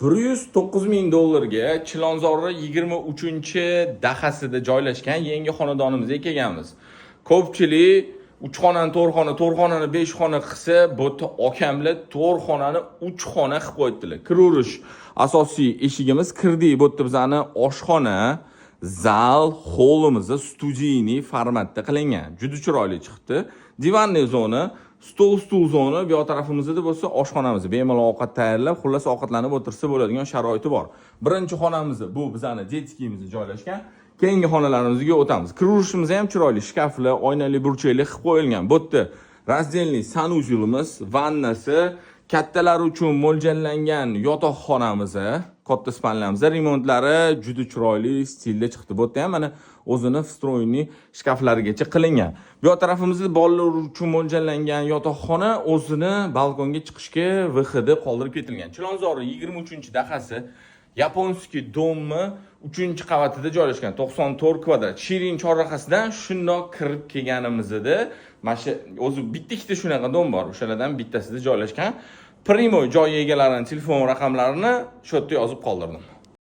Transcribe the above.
109 ming dollarga Chilonzorni 23-dahasida joylashgan yangi xonadonimizga kelganmiz. Ko'pchilik uch xonani to'rt xona, to'rt xonani besh xona qilsa, bu yerda okamlar to'rt xonani uch xona qilib qo'yibdilar. Kiraverish asosiy eshigimiz, kirdik, bu yerda bizani oshxona, zal, холл imiz студийный formatda qilingan. Juda chiroyli chiqibdi. Диванный zona, stol, stul zona, bu yoq tarafimizda bo'lsa oshxonamiz. Bemalol ovqat tayyorlab, xullas, ovqatlanib o'tirsa bo'ladigan sharoiti bor. Birinchi xonamiz bu bizani детский imiz joylashgan. Keyingi xonalarimizga o'tamiz. Kiraverishimiz ham chiroyli, shkaflar, oynali, burchakli qilib qo'yilgan. Bu yerda раздельный санузел imiz, vannasi, kattalar uchun mo'ljallangan yotoqxonamiz, katta спальня miz, remontlari juda chiroyli stilda chiqdi. Bu yerda ham mana o'zini встроенный shkaflarigacha qilingan. Bu yoq tarafimizda bolalar uchun mo'ljallangan yotoqxona, o'zini balkonga chiqishga выход i qoldirib ketilgan. Chilonzor 23-dahasi, японский дом ni 3-qavatida joylashgan, 94 kvadrat. Shirin chorrahasidan shundoq kirib kelganimizda mana shu o'zi bitta ikkita shunaqa дом bor, o'shalardan bittasida joylashgan. Прямой joy egalarini telefon raqamlarini shu yerda yozib qoldirdim.